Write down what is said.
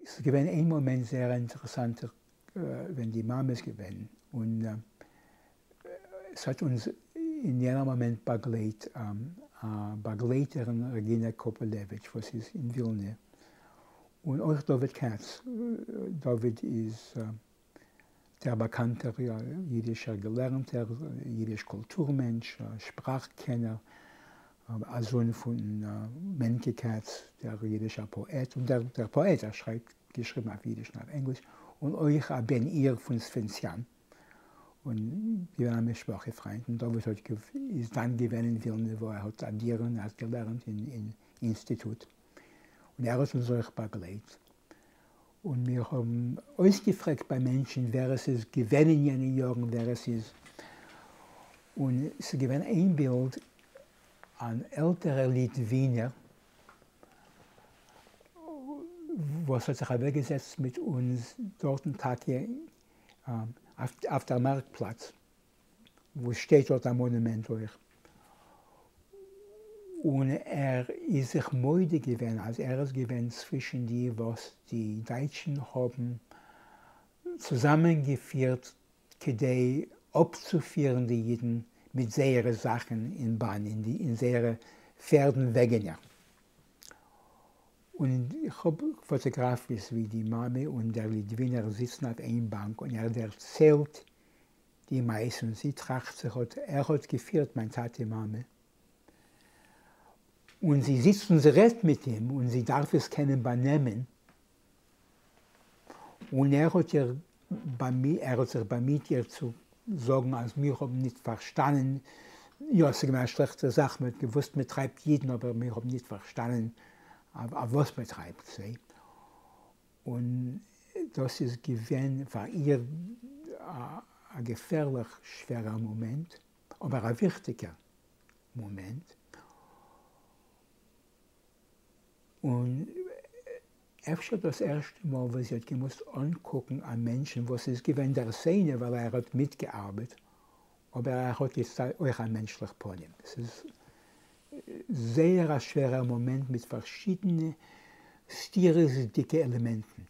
ס'איז געווען איין מאמענט זייער א אינטערעסאנטער ווען די מאמע איז געווען און ס'האט אונז אין יענער מאמענט באגלייט א באגלייטערין רעגינא קאפעלעוויטש וואס איז אין ווילנע און אויך דוד קעץ, דוד איז דער באקאנטער אידישער געלערנטער, אידיש קולטור מענטש, שפראך קענער, א זון פון מענקע קעץ, דער אידישער פאעט, און דער פאעט, ער שרייבט, געשריבן אויף אידיש און אויף ענגליש, און אויך א בן עיר פון סווינציאן, און געווען א משפחה פריינט, און דוד האט איז דאן געווען אין ווילנע וואו ער האט א דירה און האט געלערנט אין אינסטיטוט, און ער האט אונז אויך באגלייט. און מיר האבן אויסגעפרעגט ביי מענטשן ווער עס איז געווען אין יענע יארן, ווער עס איז, און ס'איז געווען איין בילד, אן עלטערער ליטווינער וואס האט זיך אוועקגעזעצט מיט אונז דארטן טאקע אויף דער מארק פלאץ, וואו שטייט דארט א מאנומענט אויך, און ער איז זיך מודה געווען אז ער איז געווען צווישן די וואס די דייטשן האבן צוזאמען געפירט כדי אפצופירן די אידן מיט זייערע זאכן אין באן, אין זייערע פערדן וועגענער. און איך האב פאטאגראפיעס ווי די מאמע און דער ליטווינער זיצן אויף איין באנק און ער דערציילט די מעשה און זי טראכט זיך אט ער האט געפירט מיין טאטע מאמע און זי זיצט און זי רעדט מיט אים און זי דארף עס קענען באנעמען און ער האט איר ער האט זיך באמיט איר צו זאגן אז מיר האבן ניט פארשטאנען, יא ס'איז געווען א שלעכטע זאך, מ'האט געוואוסט מ'טרייבט אידן אבער מיר האבן ניט פארשטאנען אויף וואס מ'טרייבט זיי. און דאס איז געווען פאר איר א געפערליך שווערער מאמענט, אבער א וויכטיגער מאמענט, און אפשר דאס ערשטע מאל וואס זי האט געמוזט אנקוקן א מענטשן וואס איז געווען דער שונא ווייל ער האט מיטגעארבעט, אבער ער האט איצט אויך א מענטשליך פנים. ס'איז זייער א שווערער מאמענט מיט פארשידענע סתירות'דיגע עלעמענטן.